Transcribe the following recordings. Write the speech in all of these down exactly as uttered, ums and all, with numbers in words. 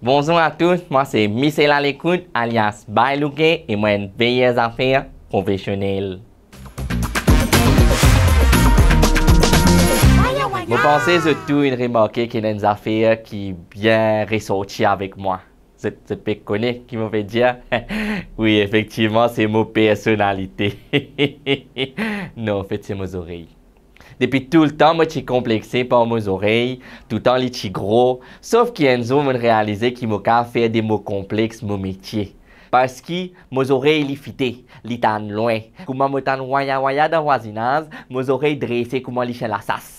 Bonzour a tous, mwa se Michel Alekout, alias Baylouke, e mwa enn veyer zafer profesionel. Mo panse zot tou inn remarke ki ena enn zafer ki bien resorti avek mwa. Zot, zot pe kone ki mo pe dir? Wi, efektivman, se mo personalite. Non, anfet, se mo zorey. Depi toultan, mo ti konplexe par mo zorey, toutan li ti gro, sof ki enn zour, mo'nn realize ki mo kav fer de mo konplex mo metie. Parski mo zorey li fite, li tann lwin. Kouma mo tann waya-waya dan vwazinaz, mo zorey drese kouma lisien lasas.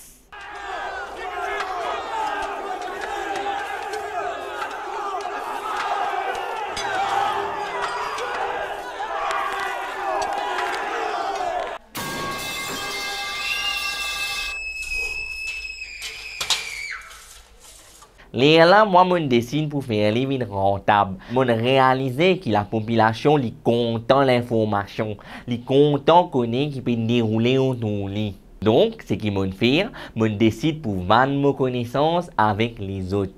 Lerla mwa mo'nn desid pou fer li vinn rantab. Mo'nn realize ki lapopilasion li kontan linformasion, li kontan kone ki pe deroule otour li. Donk, seki mo'nn fer, mo'nn desid pou vann mo konesans avek lezot.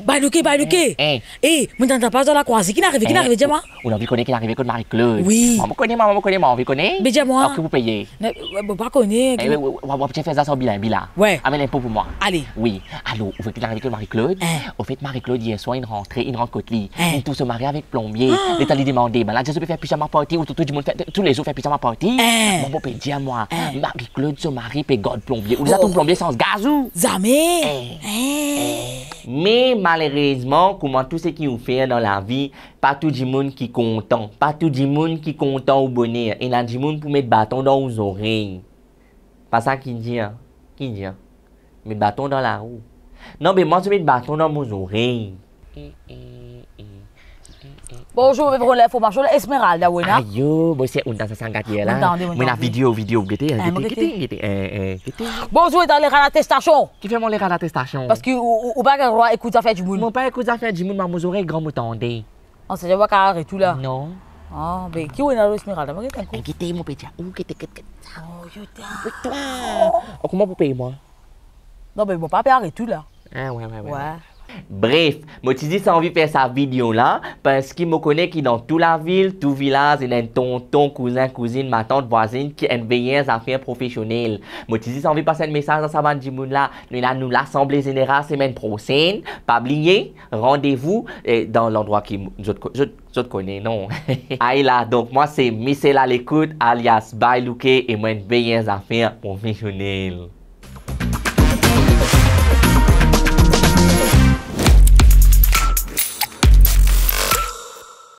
Baylouke, Baylouke! Eh. Eh, mo tann pa dan lakrwazir, ki'nn arive, ki'nn arive, dir mwa? Ou anvi kone ki'nn arive kot Marie-Claude? Wi. Mwa, mo kone, mwa, mo kone, mwa, anvi kone? Be dir mwa. Ki pou peye? Ne, ou pa kone. Eh, wi, wi, wi, wi, fer sa san bilan, bilan. Wi. Amenn inpo pou mwa. Ale. Wi. Alor, ou vinn arive kot Marie-Claude? Eh. Anfet, Marie-Claude, yer swar, inn rantre, inn rant kot li. Eh. Inn trouv so mari avek plonbie. Ah. Letan li demande, bann la dir zot pe fer pizama party, ou tou, tou dimoun fer, tou lezor fer pizama party. Eh. Mwa, mo pe dir mwa, eh, Marie-Claude, so mari pe gard plonbie. Ou deza trouv plonbie sans gaz ou? Zame. Eh. Eh. Me malerezman, kouma tou seki ou fer dan lavi, pa tou dimoun ki kontan, pa tou dimoun ki kontan ou boner. Ena dimoun pou met baton dan ou zorey. Pa sa ki dir, ki dir? Met baton dan larou. Non, be mwa, zot met baton dan mo zorey. Bonzour, mo pe pran linformasion la, Esmeralda, ou ena? Ayo, mo se Ounda sa sangat yer la. Ounda, Ounda, mo ena Ounda. Video, video, gete, eh, gete, mo gete, gete, eh, eh, gete. Bonzour, ou ena letra latestasion? Ki fer mwa letra latestasion? Parski ou, ou, ou pa gagn drwa ekout zafer dimoun. Mo pa ekout zafer dimoun, mwa mo zorey gran mo tande. Non, se pa kapav aret ou la. Non. Ah, be, ki ou ena, Esmeralda? Mo gete enn kou. Eh, gete, mo pe dir ou, gete, gete, gete. Oh, yo ta. Putain. Oh, kouma pou pey mwa? Non, be, mo pa pe aret ou la. Ah, wi, wi, wi. Wi. Bref, mo ti zis anvi fer sa video la, parski mo kone ki dan tou lavil, tou vilaz, ena enn tonton, kouzin, kouzinn, matant, vwazinn ki enn veyer zafer profesionel. Mo ti zis anvi pas enn mesaz a sa bann dimoun la. Nou la, nou lasanble zeneral semenn prosenn. Pa bliye, randevou, eh, dan landrwa ki zot ko-, zot, zot kone, non? Ayla, donk mwa se Michel Alekout, alias Baylouke, e mwa enn veyer zafer profesionel.